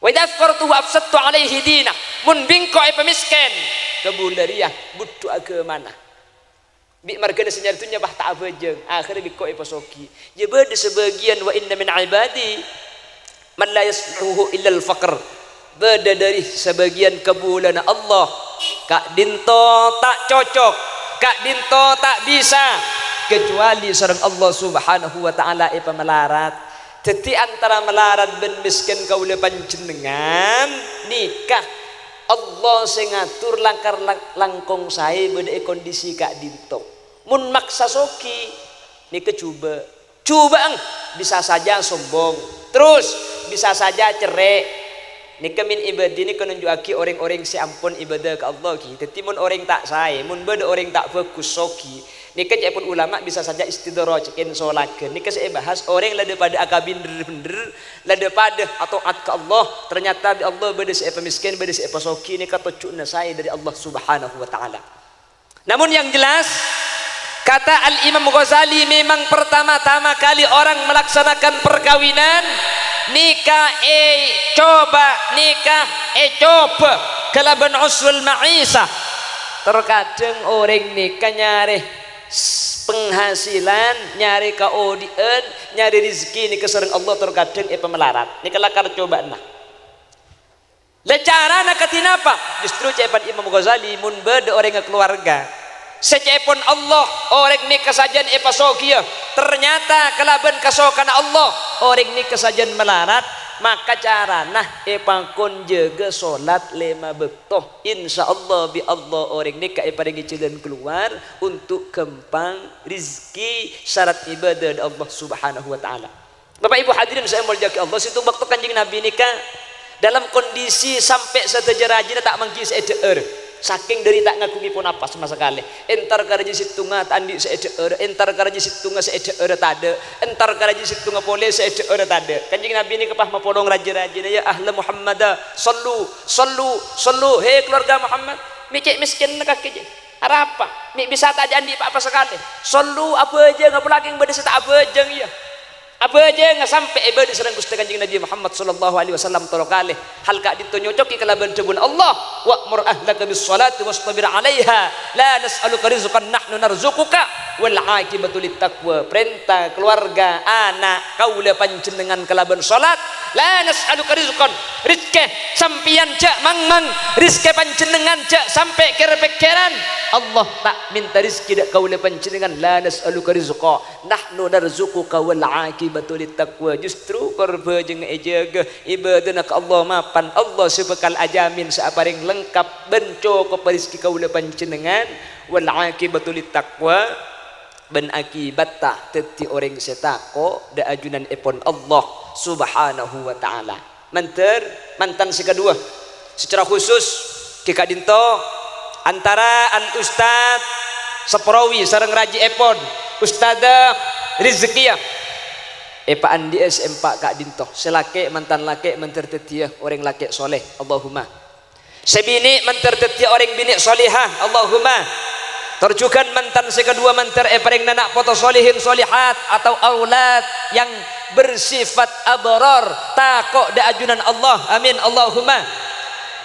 "Wa idza afqartuhu afsadtu alaihi dinah." Mon bi' engko' èpamèskèn, kabulâ rèya budhu aghâmana. Bi' marghâna sè nyarè dhunnya, bâh, ta' abhâjâng, akhirra bi' engko' èpasoghi. Yâ bâdâ sabâgiyân, "Wa inna min ibadi man la yasluhuhu illal faqr." Bâdâ dâri sabâgiyân kabulâna Allah, ka'dinto ta' cocok, ka'dinto ta' bisa, kacuali sareng Allah Subhanahu wa Ta'ala èpamalarat. Dâddhi, antara malarat bân mèskèn kaulâ panjhennengngan nèka Allah sè ngatur langkar lang-, langkong saè bâdâ è kondisi ka'dinto. Mon maksa soghi, nèka jhubâ'. Jhubâ'ân, bisa saja sombong, terros bisa saja cerrè'. Nèka min ibadi nèka nunju'aghi orèng-orèng sè ampon ibâdâ ka Allah, ghi. Dâddhi, mon orèng ta' saè, mon bâdâ orèng ta' bhâghus soghi, nèka ca'èpon ulama bisa saja istidraj, ènsolagân. Nèka sè èbahas orèng la dâ-padâ akabin bhender-bhender, la dâ-padâ ato'at ka Allah, ternyata bi' Allah bâdâ sè èpamèskèn, bâdâ sè èpasoghi, nèka tojjhuna saè dâri Allah Subhanahu wa Ta'ala. Namun yang jelas, kata Al-Imam Ghazali memang pertama-tama kali orang melaksanakan perkawinan, nikah ècoba, nikah ècoba kalabân uswul ma'isah. Terkadang orèng nèka nyarè s-, penghasilan, nyarè kaodi'ân, nyarè rezeki nèka sareng Allah terkadang èpamalarat. Nèka lakar cobâ'ânna. La carana kadhi napa? Justru ca'èpon Imam Ghazali, mon bâdâ orèng akaluwarga sè ca'èpon Allah, orèng nèka sajân èpasogiyâ, ternyata kalabân kasokanna Allah, orèng nèka sajân malarat, maka carana èpakon jâgâ solat lèma bâkto. Insyaallah bi' Allah orèng nèka èparèngè jhâlân kalowar untuk ghâmpang rezeki syarat ibâdâ dâ' Allah Subhanahu wa Ta'ala. Bapak Ibu hadirin sè èmoljâ'aghi Allah, sèttong bâkto Kanjeng Nabi nèka dalam kondisi sampè' sadhâjâ rajina ta' mangghi sè èdhâ'âr. Sakèng dhâri ta' ngaghungè ponapa sama sakalè. Entar ka rajâ sèttongnga ta' andi' sè èdhâ'âr, entar ka rajâ sèttongnga sè èdhâ'âr tadâ', entar ka rajâ sèttongnga polè sè èdhâ'âr tadâ'. Kanjeng Nabi nèka pas mapolong rajâ-rajâna, "Ya ahla Muhammada, sallu, sallu, sallu, he kalowarga Muhammad, mè' cè' mèskènna kakè jâ." Arapa? Mè' bisa ta' andi' pa-apa sakalè. Sallu, abhâjâng, apalagi bâdâ sè ta' abhâjâng, iyâ. Abhâjâng sampè' èbâdâ sareng Ghustè Kanjeng Nabi Muhammad sallallahu alaihi wasallam tello kalè. Hal ka'dinto nyocoghi kalabân dhâbuna Allah, "Wa'mur ahlaka bis-shalati wastabir 'alaiha, la nas'aluka rizqan nahnu narzuquka, wal 'aqibatu lit-taqwa." Parènta, kalowarga, ana', kaulâ panjhennengngan kalabân shalat. "La nas'aluka rizqan," rèzkè sampèyan jhâ' mangmang, rèzkè panjhennengngan jhâ' sampè' kèr-pèkkèran. Allah ta' mènta rèzkè dâ' kaulâ panjhennengngan, "La nas'aluka rizqa, nahnu narzuquka wal 'aqibatu lit-taqwa." Justru kor bhâjângnga èjâgâ, ibâdâna ka Allah mapan, Allah sè bhâkal ajhâmin sè aparèng lengkap bân cokop rèzkè kaulâ panjhennengngan, "wal 'aqibatu lit-taqwa." Bân akibatta dhâddhi orèng sè tako' dâ' ajunanèpon Allah Subhanahu wa Ta'ala. Mandhâr, mantan sè kaduwâ, secara khusus, ghi' ka'dinto antara Al-Ustadz Saprawi sareng rajina èpon, Ustadzah Rizkiyah. Èpaandi'â sè empa' ka'dinto, sè lakè' mantan lakè' mandhâr dhâddhiyâ orèng lakè' sholeh, Allahumma. Sè binè' mandhâr dhâddhiyâ orèng binè' sholihah, Allahumma. Tor jhughân mantan sè kaduwâ mandhâr èparèngana na' poto sholihin sholihat atau aulad yang bersifat abrar, tako' dâ' ajunan Allah. Amin, Allahumma.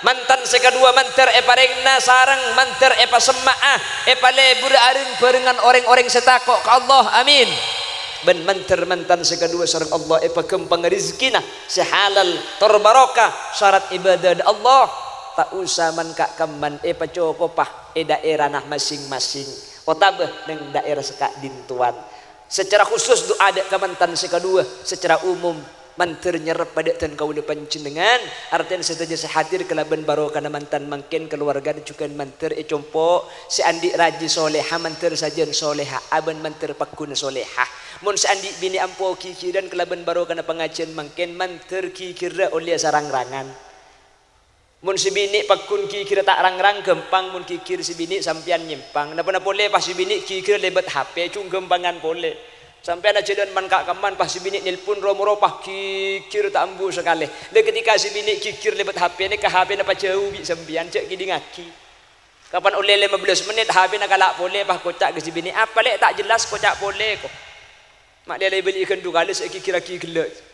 Mantan sè kaduwâ mandhâr èparèngana sareng mandhâr èpasemma'a, èpalebur areng-bhârengan orèng-orèng sè tako' ka Allah. Amin. Bân mandhâr mantan sè kaduwâ sareng Allah èpaghâmpang rèzkèna sè halal tor barokah, syarat ibâdâ dâ' Allah. Ta' osa man-, ka-, kamman èpacokopa è dhaèrana masing-masing, otabâ neng dhaèra sè ka'dintowan. Secara khusus du'a dâ' ka mantan sè kaduwâ, secara umum mandhâr nyerrep padâ' dân kaulâ panjhennengngan, artèna sadhâjâ sè hadir kalabân barokana mantan mangkèn, kalowargana jhughân mandhâr ècompo', sè andi' rajhi sholèha mandhâr sajân sholèha, abân mandhâr paggun sholèha. Mon sè andi' binè' ampo ghighirân kalabân barokana pangajiyân mangkèn, mandhâr ghighirrâ ollèya sarang-rangan. Mon sè binè' paggun ghighirrâ ta' rang-rang, ghâmpang mon ghighir sè binè' sampèyan nyèmpang. Napa-napa polè pas sè binè' ghighir lèbât H P, jhung ghâmpangan polè. Sampèyan ajhâlân man-, ka-, kamman pas sè binè' nelpon ro-moro pas ghighir ta' ambu sakalè. Lha, ketika sè binè' ghighir lèbât H P nèka, H P-na pajhâu bi' sampèyan, jhâ' kèdingngaghi. Kapan ollè lèma bellâs mennit, H P-na kala' polè, pas koca' ka sè binè', "Apa, Lè', ta' jelas koca' polè, ko'? Ma' lè-lè bâli'i ghân du kalè sè èghighirraghi ghellâ'."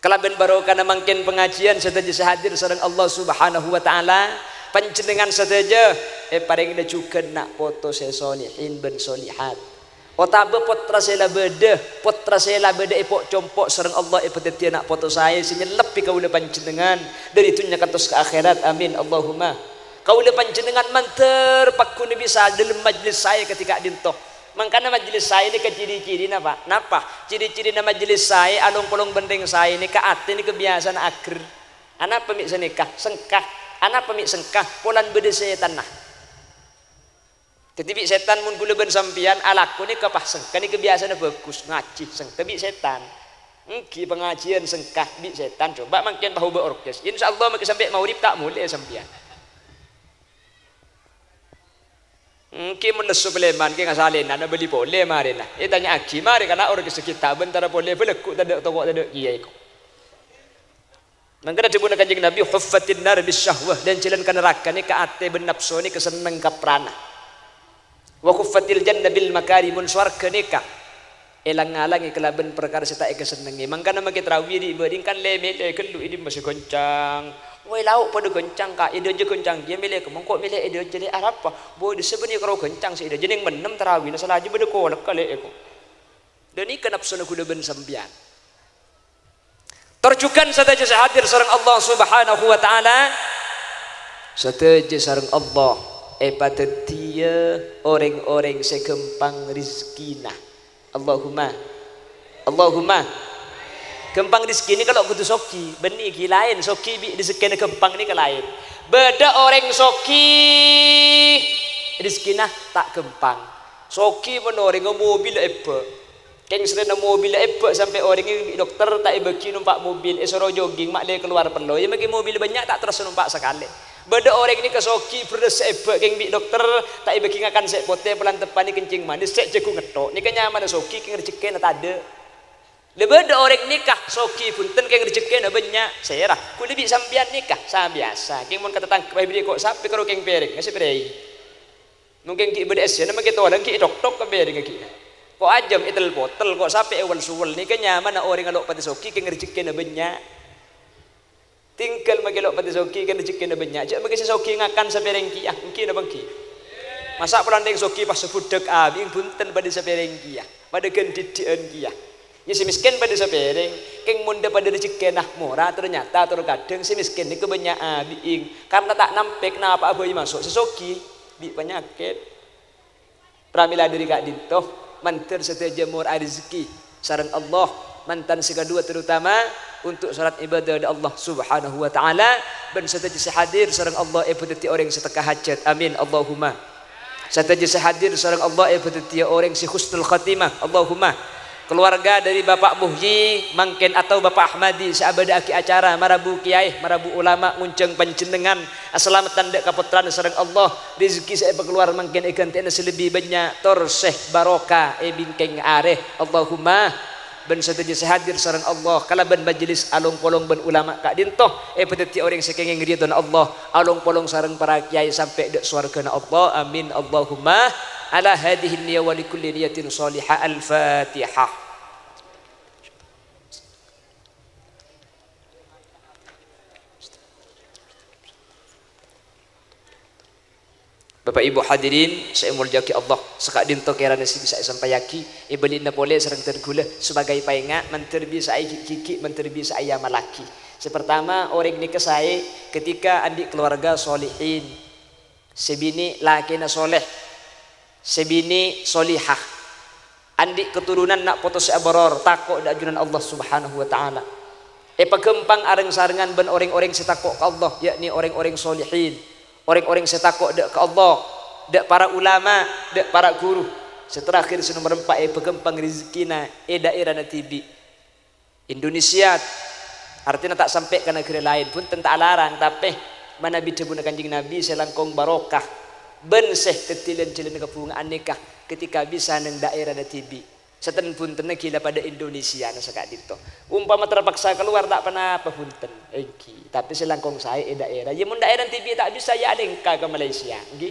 Kalabân barokana mangkèn pangajiyân sadhâjâ sè hadir sareng Allah Subhanahu wa Ta'ala, panjhennengngan sadhâjâ èparèngana jhughân na' poto sè sholihin bân sholihat. Otabâ pottra sè la bâdâ, pottra sè la bâdâ èpo'-compo' sareng Allah èpadhâddhiyâ na' poto saè sè nyellebbhi kaulâ panjhennengngan dhâri dhunnya kantos ka akhèrat. Amin, Allahumma. Kaulâ panjhennengngan mandhâr pagghun bisa dhâlem majlis saè kadhi ka'dinto. Mangkana majlis saè nèka ciri-cirina, Pa'. Napa? Ciri-cirina majlis saè along-polong bân rèng saè nèka atè nèka biyasana ager. Anapa mè' sanèka? Sengka. Anapa mè' sengka? Polana bâdâ sètanna. Dhâddhi bi' sètan mon ghulâ bân sampèyan alako nèka pas sengka nèka biyasana bhâghus, ngajhi sengka bi' sètan. Ènggi pangajiyân sengka bi' sètan, coba mangkèn pas obâ orkes. Insyaallah mangkèn sampè' maghrib ta' molè sampèyan. Ènggi mon lesso palèman kè ngasalèna, na bâli polè marèna. Ètanya'aghi, marè kana orkes sakèta bhântara polè, bâlâggu' tadâ' toko tadâ' kèyaè ko'. Mangkana dhâbuna Kanjeng Nabi, "Huffatin nar bis syahwah," lèn-jhâlân ka naraka nèka atè bân napso nèka senneng kaprana. "Wa huffatil jannah bil makari," mon sowarghâ nèka èlang-alangè kalabân parkara sè ta' èkasennengngè. Mangkana makè tarawi ri'-bâri' kan lè-mèlè ghâllu, è dimma sè ghâncang. Wè, lao' padâ ghâncang, Ka', è dâjâ ghâncang kèya mèlè ka mongko mèlè è dâjâ lè arapa? Bâdâ sabânnè karo ghâncang sè è dâjâ nèng mennèm tarawi, na salajâ bâdâ kolèk kalè'è ko'. Dhâ' nèka napsona ghulâ bân sampèyan. Tor jhughân sadhâjâ sè hadir sareng Allah Subhanahu wa Ta'ala. Sadhâjâ sareng Allah èpadhâddhiyâ orèng-orèng sè ghâmpang rejhekkèna. Allahumma. Allahumma. Ghâmpang rejhekkè nèka lo' kodhu soghi, bânnè ghi' laèn, soghi bi' rejhekkèna ghâmpang nèka laèn. Bâdâ orèng soghi rejhekkèna ta' ghâmpang. Soghi mon orèngnga mobil èbâ'. Kèng sèrèna mobilla èbâ' sampè' orèng bi' dokter ta' èbâgi nompa' mobil, èsoro jogging ma' lè kalowar pello, iyâ maghi mobil bânnya' ta' terros nompa' sakalè. Bâdâ orèng nèka soghi bherrâs èbâ' kèng bi' dokter ta' èbâgi ngakan sè' potè, palantebbhân kencing manis, sè' jhâghung ngetto'. Nèka nyamana soghi kèng rejekkèna tadâ'. Lè bâdâ orèng nèka soghi bhunten kèng rejekkèna bânnya'. Sèra, ghulâ bi' sampèyan nèka sabiyasa. Kèng mon ka tatangghâ èberri' ko' sapè karo kèng pèrèng, sè pèrèi. Mon kèng ghi' bâdâ èssèna, maghi tolang ghi' ètok-tok ka pèrèngnga ghi'. Ko' ajâm ètel-potel, ko' sapè èwel-sowel. Nèka nyamana orèng lo' patè soghi kèng rejekkèna bânnya'. Tinggal maghi lo' patè soghi kèng rejekkèna bânnya'. Jhâ' maghi sè soghi ngakan sapèrèng kèya, èngghi napa èngghi? Masa' polana rèng soghi pas sabudhâk abi'na bhunten padâ sapèrèng kèya, padâ ghân diddhi'ân kèya. Iyâ sè mèskèn padâ sapèrèng, kèng mon dhâ' padâ rejekkèna mora, ternyata tor kadhâng sè mèskèn nèka bânnya' abi'na. Karna ta' nampèk napa'a bhâi maso' sè soghi bi' panyakèt. Pramila dhâri ka'dinto, mandhâr sadhâjâ mora arezeki sareng Allah, mantan sè kaduwâ terutama untuk sholat ibadah dâ' Allah Subhanahu wa Ta'ala, bân sadhâjâ sè hadir sareng Allah èpadhâddhi orèng sè tekka hajat. Amin, Allahumma. Sadhâjâ sè hadir sareng Allah èpadhâddhiyâ orèng sè husnul khatimah. Allahumma. Keluarga dari Bapak Muhyi mangkèn atau Bapak Ahmadi sè abâdâ'aghi acara marabu kèyaè, marabu ulama ngonjhâng panjhennengngan asalameddhân dâ' kapottrana sareng Allah. Rejeki sè èpakalowar mangkèn èghântè'ana sè lebbi bânnya', tor sè barokah è bingkèng arè. Allahumma. Bân sadhâjâ sè hadir sareng Allah kalabân majelis along-polong bân ulama ka'dinto èpadhâddhi orèng sè kèngèng ridhona Allah, along-polong sareng para kèyaè sampè' dâ' sowarghâna Allah. Amin, Allahumma. Ala hadhihi niyya wa li kulli niyyatin shalihah. Al-Fatihah. Bapak Ibu hadirin sè èmoljâ'aghi Allah, saka'dinto kèrana sè bisa èsampayaghi, èbâli'na polè sareng dhân ghulâ, sabagai paènga', mandhâr bisa'a èghi'-ghigghi', mandhâr bisa'a èamallaghi. Sè partama, orèng nèka saè ketika andi' keluarga solihin, sè binè' lakèna soleh, sè binè' solihah. Andi' katurunan na' poto sè aboror, tako' dâ' ajunan Allah Subhanahu wa Ta'ala. Èpaghâmpang areng-sarengan bân orèng-orèng sè tako' ka Allah, yakni orèng-orèng solihin, orèng-orèng sè tako' dâ' ka Allah, dâ' para ulama, dâ' para ghuru. Sè terakhir, sè nomer empa', èpaghâmpang rejekkèna è dhaèrana dhibi'. Indonesia, artèna ta' sampè' ka naghârâ laèn, bhunten ta' alarang, tapè manabi dhâbuna Kanjeng Nabi sè langkong barokah, bân sè dhâddhi lan-jhâlânna kabhunga'an nèka ketika bisa neng dhaèrana dhibi'. Saten-bhuntenna ghilâ padâ Indonesiana saka'dinto. Umpama terpaksa kalowar ta' ponapa bhunten, èngghi. Tapè sè langkong saè è dhaèra. Yâ mon dhaèra dhibi' ta' bisa, yâ alèngka ka Malaysia, èngghi.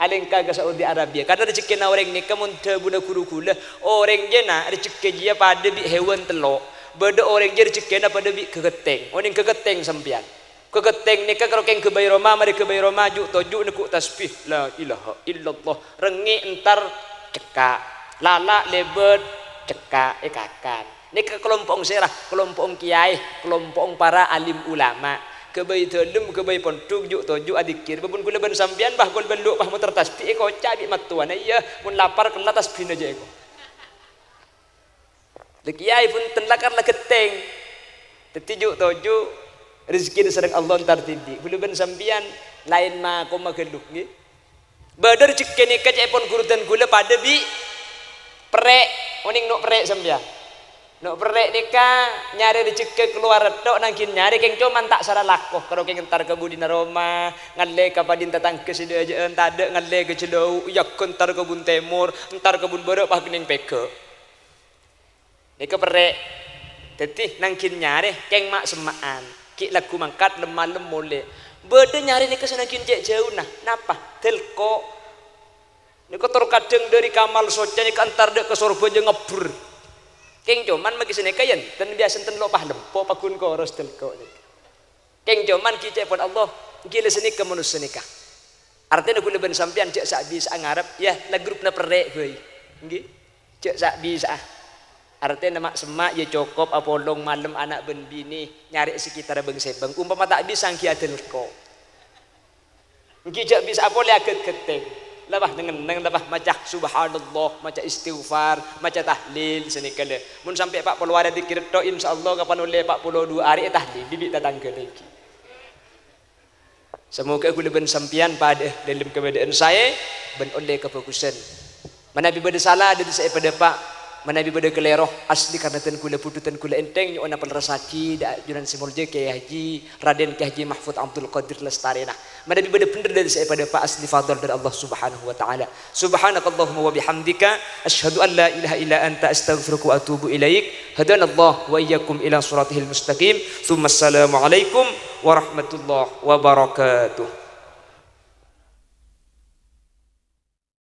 Alèngka ka Saudi Arabia. Karna rejekkèna orèng nèka mon dhâbuna ghuru ghulâ, orèng jiyâna rejekkè jiyâ padâ bi' hèwan tello'. Bâdâ orèng jiyâ rejekkèna padâ bi' ghâghâttèng. Onèng ghâghâttèng sampèyan. Ghâghâttèng nèka karo kèng ghâbây roma, marè ghâbây roma, ju'-toju' neggu' tasbih. La ilaha illallah. Rengngè' entar cekka'. Lala' lèbât cekka', èkakan. Nèka kalompo'na sèra, kalompo'na kèyaè, kalompo'na para alim ulama. Ghâbây dhâlem, ghâbây pondhuk, ju'-toju' adzikkèr. Bâbun ghulâ bân sampèyan, bâh, ghulâ bân lu', bâh, motor tasbih èkoca' bi' mattowana. Iyâ, mon lapar kella tasbihna jâ' èko. Lè kèyaè bhunten lakar la ghâttèng. Dhâddhi ju'-toju' rejekkèna sareng Allah entar dhibi'. Ghulâ bân sampèyan laèn makomma ghâllu, ngghi. Bâdâ rejekkè nèka ca'èpon ghuru dân ghulâ padâ bi' perrè'. Onèng no' perrè' sampèyan? No' perrè' nèka nyarè rejekkè kalowar ètto' nangghin nyarè kèng coman ta' sara lako. Karo kèng entar ka budina roma, ngallè ka padina tatangghâ sè dhâjâ'ân, tadâ' ngallè ka Jhâlâu, yâ entar ka bun tèmor, entar ka bun bârâ' pas kennèng pèghâ'. Nèka perrè'. Dhâddhi, nangghin nyarè kèng ma'-semma'an. Ghi' lagghu mangkat lem-malem molè. Bâdâ nyarè nèka sè nangghin cè' jhâuna. Napa? Dâlko'. Nèka tor kadhâng dhâri Kamal Soca nèka entar dâ' ka Sorbhâjâ ngabbhur. Kèng coman maghi sanèka yâ enten, biyasa enten lo' palempo, paggun koros dâlko' nèka. Kèng coman ghi' ca'èpon Allah, ghi' la sanèka manossa nèka. Artèna ghulâ bân sampèyan jhâ' sa'-bisa'a ngarep, yâ, la gruppna perrè' bhâi. Ngghi. Jhâ' sa'-bisa'a. Artèna ma'-semma' yâ cokop apolong malem ana' bân binè nyarè sekitar bâng-sèbâng. Umpama ta' bisa, ngghi adâlko'. Ngghi jhâ' bisa'a polè aghât-ghâttèng. La bâh neng-enneng, la bâh maca subhanallah, maca istighfar, maca tahlil, sanèka la. Mon sampè' pa' polo arè dhikkèr ètto', insyaallah kapan ollè pa' polo duwâ' arè ètahlili bi' tatangghâna ghi. Samoga ghulâ bân sampèyan padâ'â dâlem kabâdâ'ân saè bân ollè kabhâghusân. Manabi bâdâ sala dhâri sè èpadâpa', Manabi bâdâ kalèro, asli karna dân kaulâ bhudhu, dân kaulâ ènthèng nyo'ona palerressaghi dâ' ajunan sè molja Kèyaè Haji Raden Kèyaè Haji Mahfud Abdul Qadir Lestarèna. Manabi bâdâ bhender dâri sè èpadâpa, asli fadl dâri Allah Subhanahu wa Ta'ala. Subhanakallahumma wa bihamdika, asyhadu an la ilaha illa anta, astaghfiruka wa atubu ilaik. Hadanallah wa iyyakum ila siratihil mustaqim. Tsumma assalamualaikum warahmatullahi wabarakatuh.